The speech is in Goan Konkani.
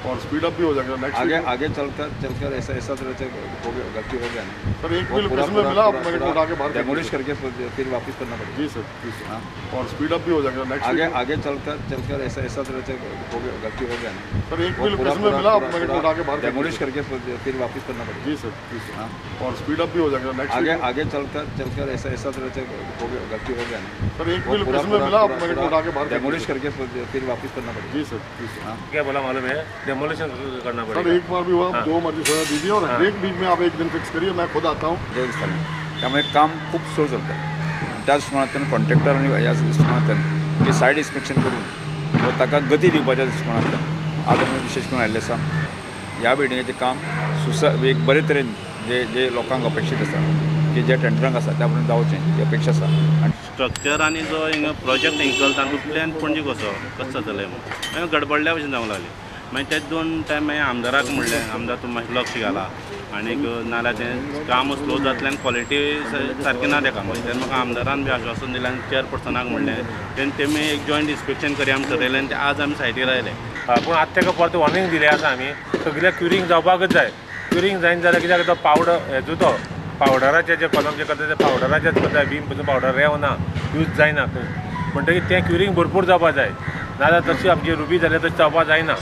और स्पीड अप भी हो जाएगा नेक्स्ट। आगे आगे चलकर चलकर ऐसा ऐसा तरह से हो गया, गलती हो गया ना सर। एक भी लोकेशन में मिला मेरे को उठा के बाहर डेमोलिश करके फिर वापस करना पड़ेगा। जी सर, जी सर। हाँ, और स्पीड अप भी हो जाएगा नेक्स्ट। आगे आगे चलकर चलकर ऐसा ऐसा तरह से हो गया, गलती हो गया ना सर। एक भी लोकेशन में मिला मेरे को उठा के बाहर डेमोलिश करके फिर वापस करना पड़ेगा। जी सर, जी सर। हाँ, और स्पीड अप भी हो जाएगा नेक्स्ट। आगे आगे चलकर चलकर ऐसा ऐसा तरह से हो गया, गलती हो गया ना सर। एक भी लोकेशन में मिला मेरे को उठा के बाहर डेमोलिश करके फिर वापस करना पड़ेगा। जी सर, जी सर। हाँ, क्या बोला मालूम है, डेमोलिशन करना पड़ेगा सर। एक बार भी हुआ, हाँ। जो मर्जी सुविधा दीजिए और हर एक बीच में आप एक दिन फिक्स करिए, मैं खुद आता हूँ। त्यामुळे काम खूप स्लो चलता। त्या दृश्टिकोनांतल्यान कॉन्ट्रॅक्टर आनी ह्या दृश्टिकोनांतल्यान की सायड इन्स्पेक्शन करून व ताका गती दिवपाच्या दृश्टिकोनांतल्यान आज आमी विशेष करून आयिल्ले आसा। ह्या बिल्डिंगेचें काम सुसा एक बरे तरेन जे जे लोकांक अपेक्षीत आसा की जे टेंडरांक आसा त्या प्रमाणे जावचें ही अपेक्षा आसा। आनी स्ट्रक्चर आनी जो हिंगा प्रोजेक्ट हिंगा चलता तांकां प्लॅन पणजे कसो कसो जातलें म्हणून मागीर गडबडल्या भशेन जावंक लागली। मागीर ते दोन टायम मागीर आमदाराक म्हणलें, आमदार तूं मातशें लक्ष घाला आनीक नाल्यार तें काम स्लो जातलें आनी क्वॉलिटी सारकी ना त्या कामाची। तेन्ना म्हाका आमदारान बी आश्वासन दिलें आनी चेअरपर्सनाक म्हणलें, तेन्ना तेमी एक जॉयंट इन्स्पेक्शन करया म्हूण ठरयलें आनी आज आमी सायटीर आयले। पूण आतां ताका परत वॉर्निंग दिलें आसा आमी, सगळ्या क्युरींग जावपाकच जाय। क्युरींग जायना जाल्यार कित्याक तो पावडर हेजो तो पावडराचे जे कलम जे करता ते पावडराचेच करता, बीम पसून पावडर रेवना, यूज जायना खंय, म्हणटकीर तें क्युरींग भरपूर जावपाक जाय, नाजाल्यार तशी आमची रुबी जाल्यार तशी जावपाक जायना।